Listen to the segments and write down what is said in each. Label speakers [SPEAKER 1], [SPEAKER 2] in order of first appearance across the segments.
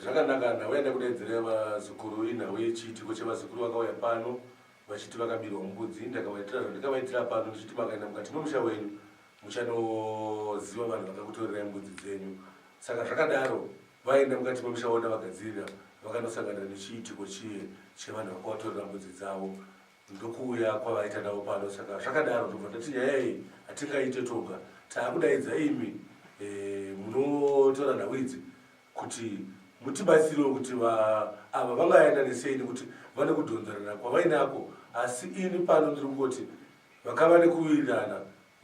[SPEAKER 1] Zvakanaka, nhau yandakudaidzira vazukuru inhau yechiitiko chevazukuru vakauya pano vachiti vakabirwa mbudzi. Ndakavaitira zvandikavaitira pano ndichiti makaenda mukati memusha wenyu muchanoziva vanhu vakakutorerai mbudzi dzenyu. Saka zvakadaro vaenda mukati memusha wavo ndavagadzirira vakanosangana nechiitiko chiye chevanhu vakavatorera mbudzi dzavo ndokuuya kwavaita navo pano. Saka zvakadaro ndobva ndati nyaya iyi hatingaite toga, taakudaidza imi eh, munotora nhau idzi kuti mutibatsirewo kuti ava vangaenda nesei nekuti vane kudhonzerana kwavainako asi ini pano ndiri kungoti vakava nekuwirirana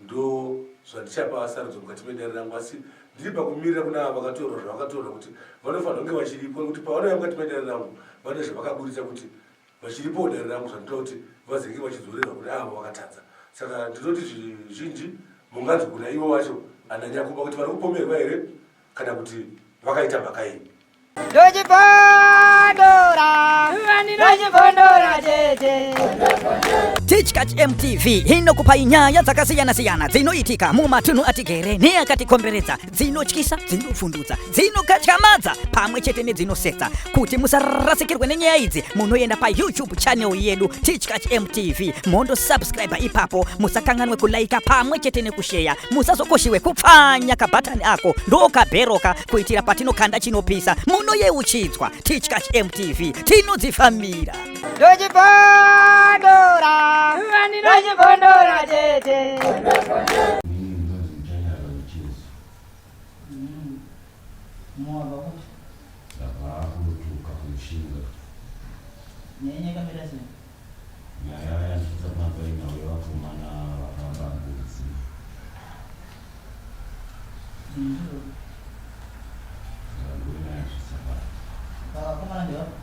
[SPEAKER 1] ndo zvandichapa sarudzo mukati medare rangu asi ndiri pakumirira kuna ava vakatorwa zvavakatorwa kuti vanofanira kunge vachiripo nekuti pavanouya mukati medare rangu vane zvavakaburitsa kuti vachiripowo dare rangu zvandinoda kuti vazenge vachidzorerwa kune avo vakatadza saka ndinoti zvizhinji munganzwe kuna ivo vacho ananyakuba kuti vari kupomerwa here kana kuti vakaita mhaka iyi.
[SPEAKER 2] Ndochibondora, ndochibondora tete.
[SPEAKER 3] Tichkach MTV inokupai nyaya dzakasiyana-siyana dzinoitika mumatunhu atigere neakatikomberedza, dzinotyisa, dzinovhundutsa, dzinokatyamadza pamwe chete nedzinosetsa. Kuti musarasikirwe nenyaya idzi, munoenda paYouTube channel yedu Tichkach MTV mondosubscribe ipapo, musakanganwe kulaika pamwe chete nekusheya musazokoshiwe kupfanya kabhatani ako ndokabheroka kuitira patinokanda chinopisa munoyeuchidzwa Tichkach MTV tinodzifambira.
[SPEAKER 2] Ndochibondora, ndochibondora tete.
[SPEAKER 4] Inini ndinonzi Muchanyara Mucheso.
[SPEAKER 5] Mwabva kupi?
[SPEAKER 4] Ndabva kunotuka kumushinga.
[SPEAKER 5] Nyaya yenyu yakamira sei?
[SPEAKER 4] Nyaya yandisvitsa panapa inhau yevakomana vakaba mbudzi. Saka ndiyo nyaya yandisvitsa pano.
[SPEAKER 5] Vakomana ndevapi?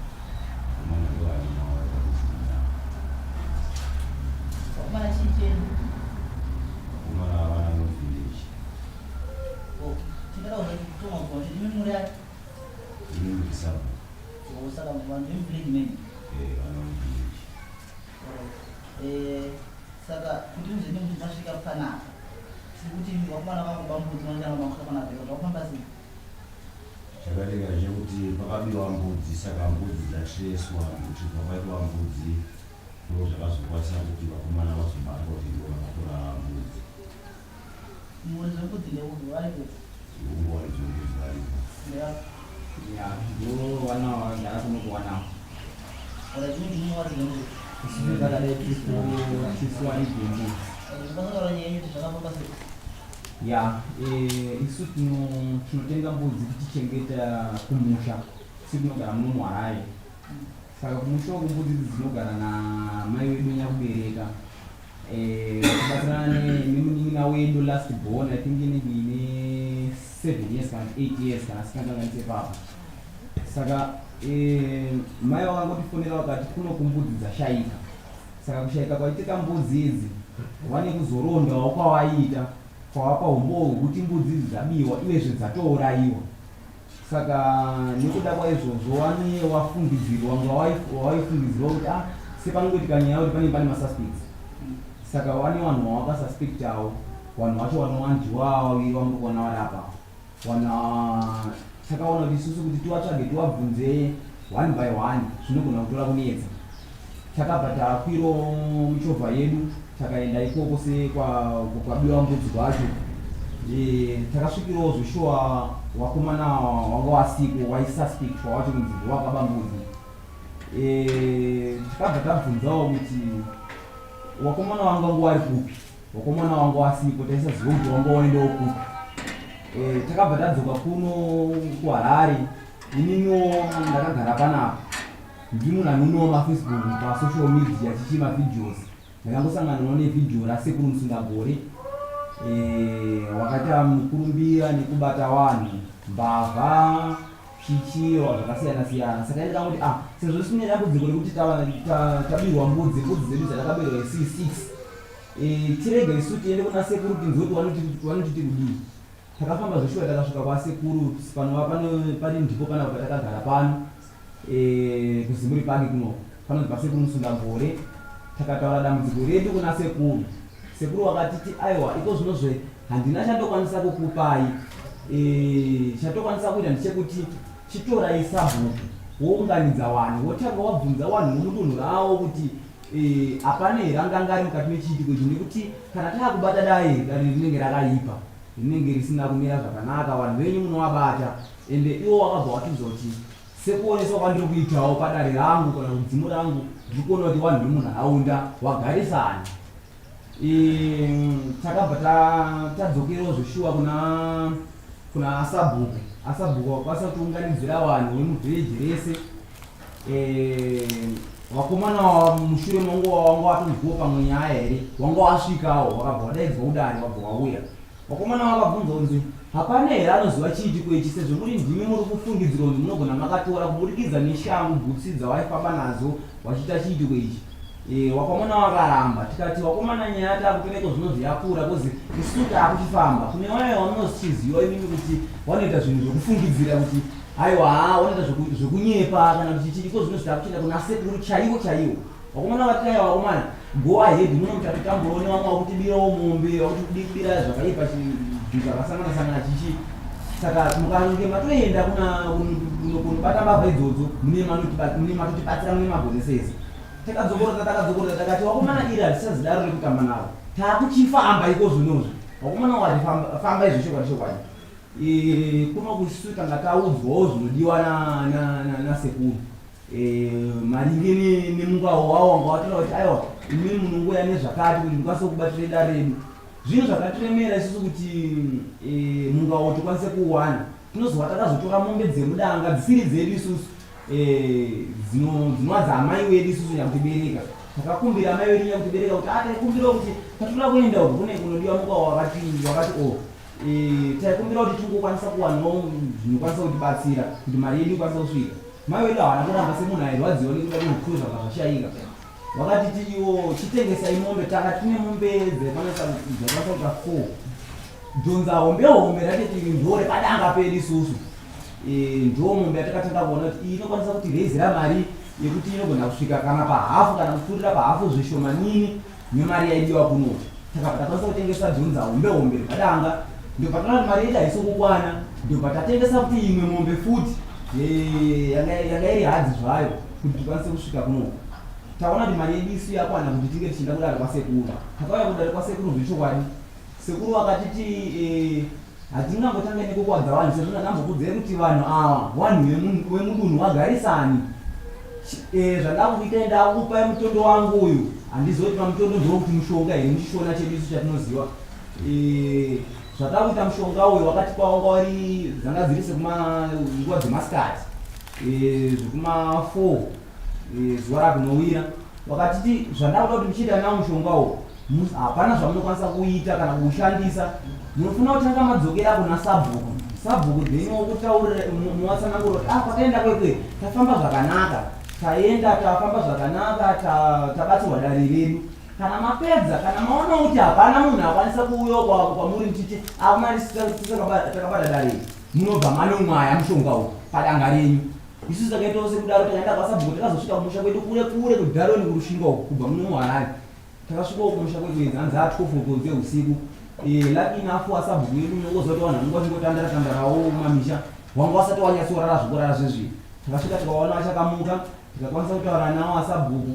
[SPEAKER 4] Vakomana ndovarima vari pakushumira.
[SPEAKER 5] Vakomana chii chenyu?
[SPEAKER 4] Vakomana havana muvillage.
[SPEAKER 5] Okay. Tingada kuzotonga kubva kuti imi muri ani?
[SPEAKER 4] Ini ndiri sabhuku.
[SPEAKER 5] Oh, saka vanhu vemuvillage menyu?
[SPEAKER 4] Eh, vana muvillage.
[SPEAKER 5] Alright. Eh, saka kuti muzenge kuti masvika panapa. Tiri kuti vakomana vangu bambudzi vanotanga makusvika panapa. Zvakufamba sei?
[SPEAKER 4] Chakaitika ndechekuti pakabiwa mbudzi saka mbudzi dzatreswa kuti pakaitwa mbudzi ndo zvakazokwanisa kuti vakomana vazobatwa kuti ndivo vakatora mbudzi.
[SPEAKER 5] Muridzi wembudzi ndeupi varipo?
[SPEAKER 4] Hongu varidzi vembudzi varipo.
[SPEAKER 5] Ndevapi?
[SPEAKER 6] Ya, ndo vana vagara kuno kuwanawo.
[SPEAKER 5] Alright, imi ndimi varidzi vembudzi.
[SPEAKER 6] Isusu takadai tirisu tisu varidzi vembudzi.
[SPEAKER 5] Ndinotaura nyaya yenyu kuti zvakafamba sei?
[SPEAKER 6] Ya, eh, isu tino tinotenga mbudzi tichichengeta kumusha. Isu tinogara muno muHarare. Saka kumusha uku mbudzi idzi dzinogara namai vedu nyakubereka. Eh, vachibatsirana nemunin'ina wedu last born I think inenge ine 7 years kana kuti 8 years kana asingakanganise ipapo. Saka eh, mai vakangotifonera vakati kuno kumbudzi dzashaika. Saka kushaika kwaitika mbudzi idzi wane kuzorondawo kwawaiita kwawapa umbowo hwekuti mbudzi idzi dzabiwa uyezve dzatourayiwa. Saka nekuda kwaizvozvo wane wafungidzirwa wanga wawaifungidzirwa kuti ah sepanongoitika nyaya kuti panenge pane masuspects. Saka wane vanhu vawakasuspectawo vanhu vacho vanowandiwa vaviri vamuri kuona vari apa. Vanhu ava takaona kuti isusu kuti tivatsvage tivabvunze one by one zvinogona kutora kunetsa. Takabva takwirawo michovha yedu takaenda ikoko sekwabiwa mbudzi kwacho. E, takasvikirawo zveshuwa wakomana wanga wasiko waisuspectwa wacho kunzi ndowakaba mbudzi. E, takabva tabvunzawo kuti wakomana wanga wari kupi. Wakomana wanga wasipo taisaziva kuti wanga waendawo kupi. E, takabva tadzoka kuno kuHarare ininiwo ndakagara panapa. Ndiri munhu anonowa mafacebook pasocial media chichi mavideos ndakangosanganawo nevideo rasekuru Musundagore eh, wakaita mukurumbira nekubata vanhu mbavha chichiwa zvakasiyana siyana saka ndikangoti ah sezvo tine dambudziko rekuti tabirwa mbudzi mbudzi dzedu dzatakaberwa isii 6 eh, tirege isu tiende kuna sekuru tinzwe kuti vanotiti kudii Takafamba zveshuwa takasvika kwasekuru panova pane ndipo panapa patakagara pano e, kuZimuri Park kuno panonzi pasekuru Musundagore. Takataura dambudziko redu kuna sekuru. Sekuru wakatiti aiwa iko zvinozve handina chandokwanisa kukupai e, chatokwanisa kuita ndechekuti Chitorai sabhuku wounganidza wanhu wotanga wabvunza wanhu womudunhu rawo kuti eh, hapana here anganga ari mukati mechiitiko ichi nekuti kana taakubata dai dare rinenge rakaipa rinenge risina kumira zvakanaka vanhu venyu munovabata ende iwo wakabva watiudza kuti sekuoneswa kwandiri kuitawo padare rangu kana kudzimu rangu ndiri kuona kuti vanhu vemunharaunda wagarisana takabva tadzokerawo zveshuwa kuna kuna asabhuku asabhuku vakwanisa kutiunganidzira vanhu vemuvhireji rese vakomana mushure mangu wanga watonzwawo pamwe nyaya here wanga wasvikawo wakabva wadaidzwa kudare wabva wauya vakomana vakabvunza kunzi hapana here anoziva chiitiko ichi sezvo muri ndimi muri kufungidzirwa kunzi munogona makatora kuburikidza neshangu bhutsi dzawaifamba nadzo wachiita chiitiko ichi e, wakomana wakaramba tikati wakomana nyaya takutoreko zvinonzi yakura kozi isu taakuchifamba kune vaya vamunochiziva imimi kuti wanoita zvinhu zvekufungidzira kuti aiwa haa wanoita zvekunyepa kana kuti chii iko zvino zvitakuchienda kuna sekuru chaiwo chaiwo vakomana vati aiwa vakomana go ahead muno muchatotamburawo nevamwe vakutibirawo mombe vakutibira zvakaipa zvinhu zvakasangana sangana chichi saka mukange matoenda kuna kunobata mbavha idzodzo mune matotibatsira mune magonesesa takadzokorota takadzokorota takati vakomana iri hatichazidaro rekutamba navo takuchifamba iko zvinozvi vakomana wati famba izvo chokwadi chokwadi kuno kusu tanga taudzwawo zvinodiwa nasekuru maringe nemungwawo wawo wanga wataura kuti aiwa imimi munongouya nezvakati kuti ndikwanise kubatira dare redu zvinhu zvakatiremera isusu kuti mungawo tikwanise kuuwana tinozova takazotora mombe dzemudanga dzisiri dzedu isusu dzinova dzaamai wedu isusu nyakutibereka takakumbira amai vedu nyakutibereka kuti a taikumbirawo kuti tatoda kuenda uku kune kunodiwa mukawo wakati wakati o taikumbira kuti tingokwanisa kuwanawo zvinokwanisa kutibatsira kuti mari yedu ikwanise kusvika mai vedu havana kuramba semunhu airwadziwa nekuda kwezvipfuyo zvanga zvashaika vakatiti iwo chitengesai mombe tanga tine mombe dzaikwanisa kuita 4 dhonza hombe hombe ratiti ndo repadanga pedu isusu ndo mombe yatakatanga kuona kuti iyi inokwanisa kutirezera mari yekuti inogona kusvika kana pahafu kana kupfuurira pahafu zvishomanini nemari yaidiwa kuno takabva takwanisa kutengesa dhonza hombe hombe repadanga ndobva taona kuti mari yedu haisi kukwana ndobva tatengesa kuti imwe mombe futi yanga iri hadzi zvayo kuti tikwanise kusvika kuno taona kuti mari yedu isu yakwana kuti tinge tichienda kudare kwasekuru takauya kudare kwasekuru zvechokwadi sekuru vakatiti hatingangotanga nekukwadza vanhu sezvo ndandambokudzai kuti vanhu ava vanhu vemudunhu vagarisani zvandakukuitai ndakukupai mutondo wangu uyu handizivi kuti pamutondo ndokuti mushonga here muchishona chedu isu chatinoziva zvatakuita mushonga uyu wakatipa wanga wari dzanga dziri sekuma nguva dzemasikati zvekuma 4 zuva rakunowira wakatiti zvandakuda kuti muchiita nawo mushonga uyu hapana zvamunokwanisa kuita kana kuushandisa munofanira kutanga madzokera kuna sabhuku sabhuku then wokutaurira muwatsanangura kuti ah kwataenda kwekwe tafamba zvakanaka taenda tafamba zvakanaka tabatsirwa dare redu kana mapedza kana maona kuti hapana munhu akwanisa kuuya kwamuri muchiti akumari takabata dare munobva manomwaya mushonga uyu padanga renyu isusu takaitawo sekudaro takaenda kwasabhuku takazosvika kumusha kwedu kure kure kudharoni kurushinga uku kubva muno muharare takasvikawo kumusha kwedu idzi hanzi a12 o'clock dzeusiku lucky enough wasabhuku yedu unongoziva kuti vanhu vanenge vachingotandara tandarawo mumamisha wanga wasati wanyatsorara zvokurara zvezvi takasvika tikaona vachakamuka tikakwanisa kutaura nawo asabhuku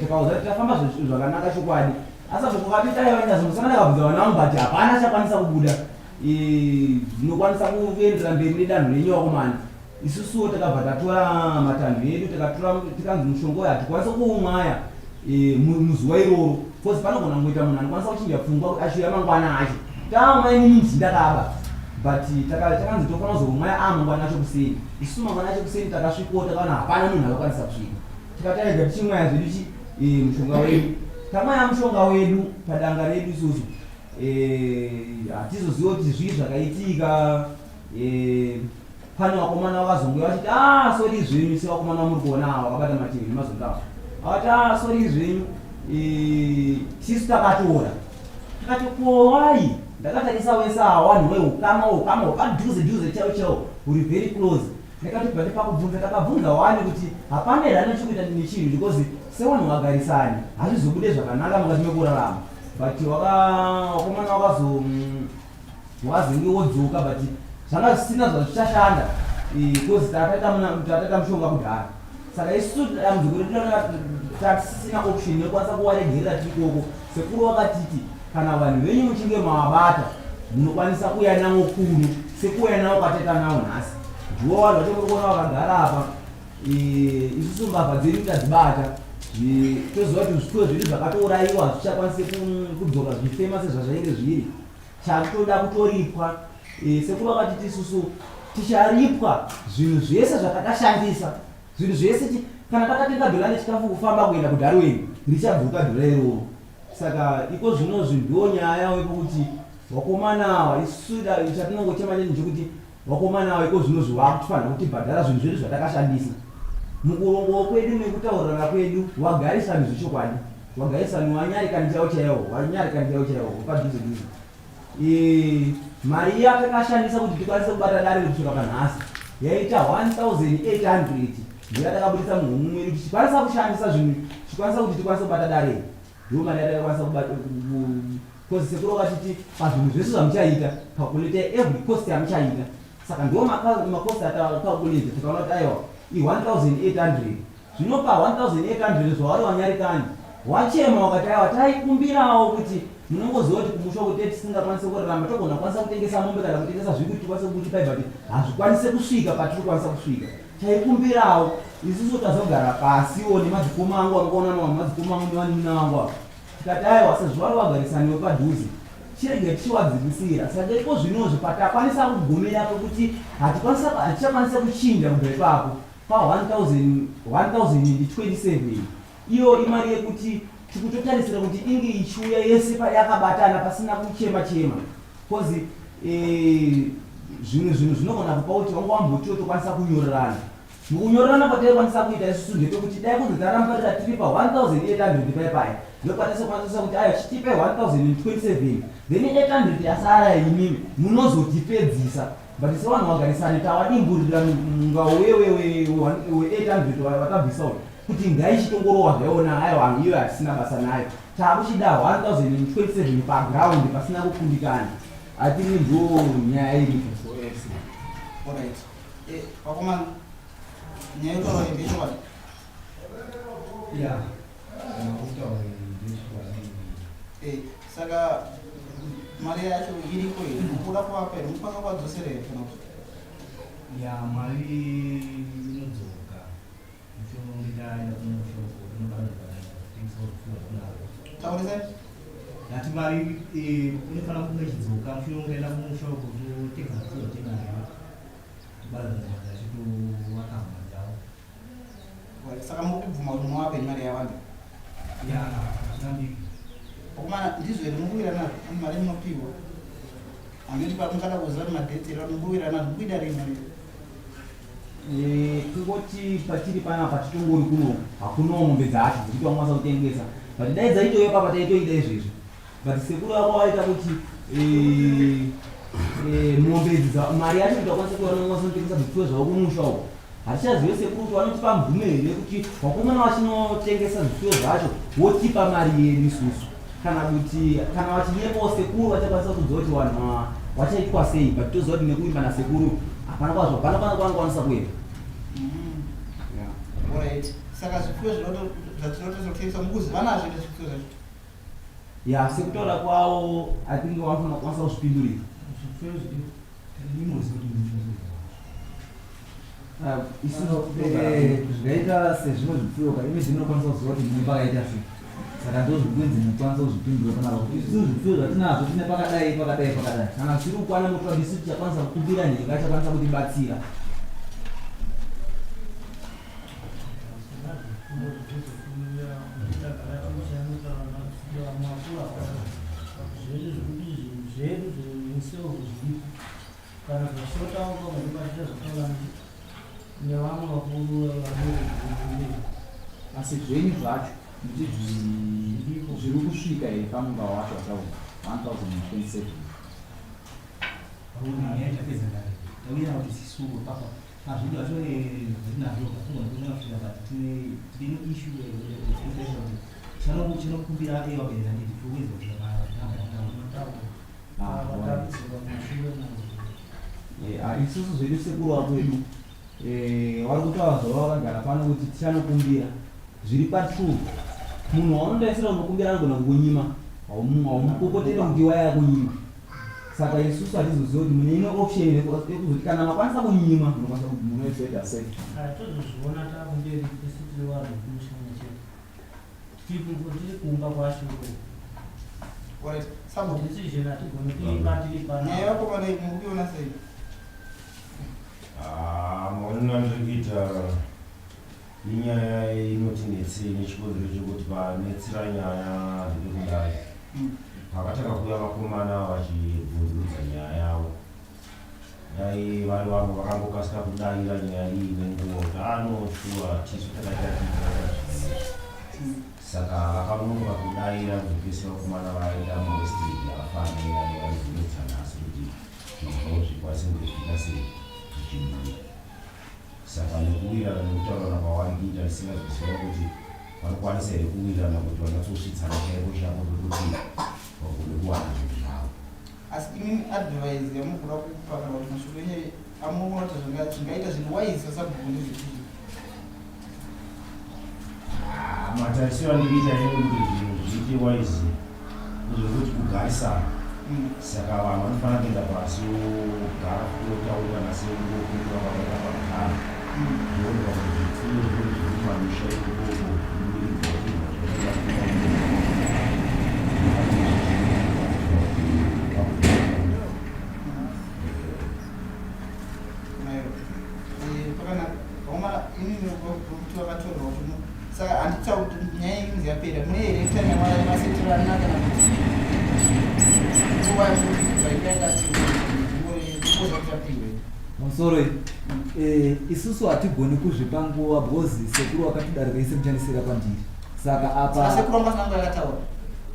[SPEAKER 6] tikaudza kuti tafamba zvakanaka chokwadi asabhuku vakati dai vanyazomusana ndakabvunza vana vangu but hapana chakwanisa kubuda zvinokwanisa kuendera mberi nedanho renyu vakomana isusuwo takabva tatora matanho edu takatora tikanzi mushonga uyu hatikwanisi kuumwaya muzuva iroro bcause panogona kungoita munhu anokwanisa kuchinja pfungwa achiuya mangwana acho taamwa inini ndii ndakaba but takanzi tofanira kuzoumwaya a mangwana acho kuseni isusu mangwana acho kuseni takasvikawo takaona hapana munhu akakwanisa kusvika tikataedza tichimwaya zvedu chi mushonga wedu tamwaya mushonga wedu padanga redu isusu hatizoziva kuti zvii zvakaitika pane vakomana vakazonge vachiti ah sorry zvenyu sevakomana vamuri kuona ava vakabata mativi nemazonda avo vakati ah sorry zvenyu tisu takatora takati kowai ndakatarisa wese ava vanhu veukama ukama hwepadhuze dhuze chaiwo chaiwo huri very close ndakati bva ndipakubvunza takabvunza wani kuti hapana here ane chekuita nechinhu because sevanhu vagarisani hazvizobude zvakanaka mukati mekurarama but vakomana wakazo wazenge wodzoka but zvanga zvisina zvazvichashanda. Because tataita mushonga kudhara, saka isusu dambudziko redu tatisisina option yekukwanisa kuwaregerera tiri ikoko. Sekuru vakatiti kana vanhu venyu muchinge mavabata, munokwanisa kuuya navo kuno, sekuuya navo kwataita navo nhasi. Ndiwo vanhu vacho muri kuona vakagara apa. Isusu mbavha dzedu tadzibata. Toziva kuti zvipfuyo zvedu zvakatourayiwa hazvichakwanisi kudzoka zvichifema sezvazvainge zviri. Chakutoda kutoripwa. Sekuru vakatiti isusu ticharipwa zvinhu zvese zvakatashandisa, zvinhu zvese. Kana takatenga dhola nechikafu kufamba kuenda kuDarwin, richadzoka dhola iroro. Saka iko zvinozvi ndo nyaya yekuti vakomana ava, isusu chatinongochema chinhu chekuti vakomana ava iko zvinozvi vakutofanira kutibhadhara zvinhu zvedu zvatakashandisa. Mukurongawo kwedu nekutaurirana kwedu, wagarisani zvechokwadi, wagarisani, wanyarikani chaiwo chaiwo, wanyarikani chaiwo chaiwo padhuze dhuze. Mari yatakashandisa kuti tikwanise kubata dare kusvika panhasi yaita 1800. Ndiyo yatakabudisa muhomwe mwedu tichikwanisa kushandisa zvinhu, tichikwanisa kuti tikwanise kubata dare. Ndiyo mari yatakakwanisa kubata, because sekuru vakatiti pazvinhu zvese zvamuchaita, calculate every cost yamuchaita. Saka ndo macost atacalculate, tikaona kuti aiwa, i1800. Zvino pa 1800 zvavari wanyarikani wachema wakati aiwa, taikumbirawo kuti munongoziva kuti kumusha kuti tisingakwanisi kurarama, togona kukwanisa kutengesa mombe kana kutengesa zviri kuti tikwanise kubutipai, but hazvikwanise kusvika patiri kukwanisa kusvika. Taikumbirawo isusu tazogara pasiwo nemadzikoma angu angoona madzikoma angu nevanin'ina vangu ava, tikati aiwa, sezvo vari vagarisaniwo padhuze, chirege tichiwadzikisira. Saka iko zvinozvi patakwanisa kugumira pekuti hatichakwanisa kuchinja kubva ipapo pa1027. Iyo imari yekuti tikutotarisira kuti inge ichiuya yese yakabatana pasina kuchema chema, because zvimwe zvinhu zvinogona kupa kuti vanga wambotiwo tokwanisa kunyorerana. Mukunyorerana kwataikwanisa kuita isusu ndepekuti dai kunzi tarambarira tiri pa1800 pai pai, ndokwataisokwanisa kuti ayo chitipe 1027, then 800 yasara imimi munozotipedzisa. But sevanhu vagarisani tawadimburira mungao we800 watabvisa uyu kuti ngaichitongorowa zvaiona. Aiwa, iyo hatisina basa nayo, taakuchida 1027 paground pasina kukundikana. Atiri ndo nyaya iripo.
[SPEAKER 5] Alright. Vakomana, nyaya yotaura ndezvokwadi?
[SPEAKER 6] Ya, makutaura ndezvokwadi.
[SPEAKER 5] Saka mari yacho iriko here? Mukuda kuvapa here? Mukwanisa kuvadzosera here kana kuti?
[SPEAKER 7] Ya, mari inodzoka mushure mekunge taenda kumusha uko tinobarazwa kutengesa zvipfuyo zvatinazvo.
[SPEAKER 5] Taurisai.
[SPEAKER 7] Ndati mari inofanira kunge ichidzoka mushure mekunge taenda kumusha uko totengesa zvipfuyo zvatinazvo, tobarazwa mari dzacho, tovaka hama dzavo.
[SPEAKER 5] Alright, saka mukubvuma kuti muvape mari yawanda?
[SPEAKER 7] Ya, hazvirambiki.
[SPEAKER 5] Vakomana, ndizvo here? Mukuwira nazvo kuti mari munopiwa? Handiti mungada kuziva kuti madates here mukuwira nazvo? Mukuida rii mari?
[SPEAKER 6] Kungoti patiri panapa titongori kuno, hakunawo mombe dzacho dzekuti vangakwanisa kutengesa, but dai dzaitouya papa taitoida izvezvi. But sekuru vako vaita kuti mombe idzi mari yacho kuti vakwanise kuona vakwanise kutengesa zvipfuyo zvavo kumusha uko. Hatichazive sekuru kuti vanotipa mvume here kuti vakomana vachinotengesa zvipfuyo zvacho votipa mari yedu isusu, kana kuti kana vachinyepawo sekuru vachakwanisa kutiudza kuti vanhu vachaitwa sei. But toziva kuti nekuimba nasekuru hapana kwazvo, hapana kwana kwanokwanisa kuenda.
[SPEAKER 5] Alright, saka zvipfuyo zvatinotozotengeswa mukuziva nazvo here zvipfuyo zvacho?
[SPEAKER 6] Ya, sekutaura kwavo, I think vanofanira kukwanisa kuzvipindurira.
[SPEAKER 7] Zvipfuyo zviri inoziva kuti ndizvo.
[SPEAKER 6] Isusu
[SPEAKER 8] Zvingaita sezvimwe zvipfuyo ka, imi zvinokwanisa kuziva kuti mune pakaita sei, saka ndo zvikunzi munokwanisa kuzvipindura panapa kuti isusu zvipfuyo zvatinazvo tine pakadai, pakadai, pakadai.
[SPEAKER 6] Kana zviri kukwana motora, isu tichakwanisa kukumbira nhenga achakwanisa kutibatsira.
[SPEAKER 7] Zvedu zvekuti zvinhu zvedu zvemusoro zviripo, kana zvashotawo pamwe nepatichazotaura nevamwe vakuru vanee.
[SPEAKER 8] Asi zvenyu zvacho muti zviri kusvika here pamunga wacho wataura 1027?
[SPEAKER 7] Nyaya tapedza kare, tauya kuti sisu papa pazvedu zvacho zvatinazvo katinogona kusvika, but tine issue yekuti chinokumbira vabereki handiti tikuwedza kusvika panamba.
[SPEAKER 6] Isusu zvedu sekuru wako wedu. Eh, vari kutaura zvavo vakagara pano kuti tichanokumbira zviri patrue. Munhu waunotarisira kunokumbira anogona kukunyima, haumupopoteri kuti waya kunyima. Saka isusu hatizoziva kuti mune imwe option yekuzoti kana makwanisa kunyima munokwanisa
[SPEAKER 8] munozoita sei.
[SPEAKER 7] Tozozviona takumberi tese tiri vanhu vekumusha mumwe chete. Tiri kumba kwacho uko.
[SPEAKER 5] Alright, Sambo.
[SPEAKER 7] Decision hatigoni kuipa tiri pano.
[SPEAKER 5] Nyaya yevakomana iyi muri kuiona sei?
[SPEAKER 4] Ah, maonero andiri kuita inyaya inotinetsei nechikonzero chekuti panetsera nyaya ndekudai pakatanga kuuya vakomana vachibvunzurudza nyaya yavo dai vari vamwe vakangokasika kudaira nyaya iyi nenguva kuti ano shuwa tisu takaita tiiaa saka vakanonoka kudaira kuzopedzisira vakomana vaenda muwestrid havafanira vaizonetsa nhasi kuti zvinhu zvavo zvikwanise kunge zvichiita sei zvichibuda saka nekuwirirana nekutaurirana kwavari kuita ndisingazoziva kuti vanokwanisa here kuwirirana kuti vanyatsosvitsana chaipo chaipo pekuti vagone kuwana zvinhu zvavo.
[SPEAKER 5] Asi imimi advise yamugura kupa kana kuti mashoko enyu amunoona kuti zvingaita zviri wise sasabhuku ndezvechii?
[SPEAKER 4] Ah, matarisiro andiri kuita ini kuti zvinhu zviite wise ndezvekuti kugarisana saka vanhu vanofanira kuenda pasi vogara votaurirana sekukurukura kwakaita pakutanga zvoonekwa kuti zvipfuyo zvinenge zviri kumamisha ikokoko
[SPEAKER 5] Saka handitauri kuti nyaya iyi inzi yapera mune here time yamasetirana kana kuti nguva yekuti vainge yakati ngoza kuti apiwe
[SPEAKER 8] pamusoro eh, isusu hatigoni kuzvipa nguva because sekuru wakatidarika ise muchandisira kwandiri saka apa
[SPEAKER 5] sekuru wangu asina nguva yakataura.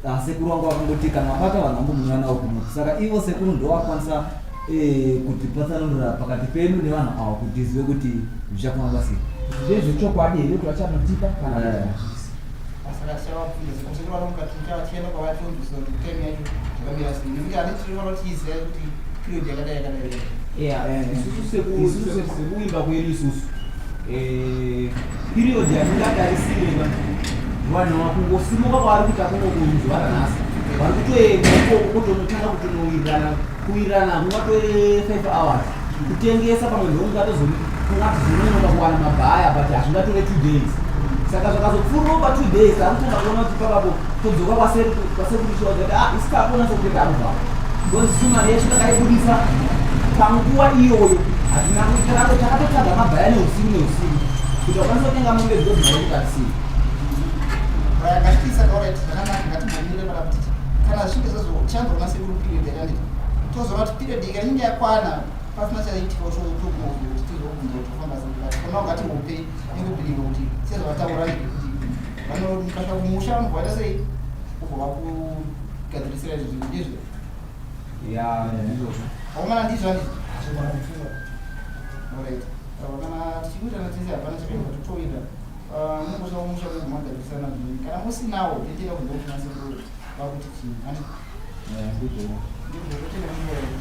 [SPEAKER 8] Ah, sekuru wangu vakangoti kana mabata vanhu vangu munouya navo kuno saka ivo sekuru ndovakwanisa eh, kutipatsanurira pakati pedu nevanhu ava kuti tizive kuti zvichafamba sei.
[SPEAKER 6] Ndezvechokwadi here kuti vachanotipa kana kuti
[SPEAKER 8] Eh.
[SPEAKER 6] hazvisi?
[SPEAKER 5] Saka tichavabvunza sekuru sekuru vanomuka tichaenda kwavari tonzwisisa kuti time yacho zvakamira sei nekuti handiti tinofanira kuti tizive kuti period yakadai yakadai yakadai.
[SPEAKER 6] Yeah,
[SPEAKER 8] Eh.
[SPEAKER 6] isusu isusu sekuimba kwedu isusu eh, period yatingatarisire ba vanhu vakungosimuka kwavari kuita kungokunzwa ranhasi vari kutoenda ikoko kutonotanga kutonowirirana kuwirirana kungatore 5 hours kutengesa pamwe ndokungatozinonoka kuwana mabhaya but hazvingatore 2 days saka zvakazopfuurawo pa 2 days takutonga kuona kuti papapo todzoka kwasekuru chiwaza kuti ah isi takuona sekuti takubva because isu mari yacho takaibudisa panguva iyoyo hatina kuitarako takatotsvaga mabhaya neusiku neusiku kuti wakwanisa kutenga mombe because mari yekutarisira.
[SPEAKER 5] Right, ngatiisa alright zvakanaka ngatimbomire pana kuti kana zvinge zvazvo tichanzoona sekuru period yakanditi tozoona kuti period iyi kana inge yakwana pasina chaitika togona kuti tizobvunza kuti tofamba sei but kona ngatihope nekubhilivha kuti sezvavataura ndezvekuti vanokasvika kumusha vanobva vaita sei ubva vakugadzirisira izvo zvinhu ndizvo
[SPEAKER 6] Ya ndizvozvo.
[SPEAKER 5] Vakomana ndizvo handizvo alright kana tichiwirirana tese hapana chakaipa totowira munongosvika kumusha kwenyu magadzirisana zvinhu kana musinawo tendera kunzwa kuti nasekuru vakuti chii handiti
[SPEAKER 6] Eh, ndizvo.
[SPEAKER 5] ndizvo totenda munguva yedu.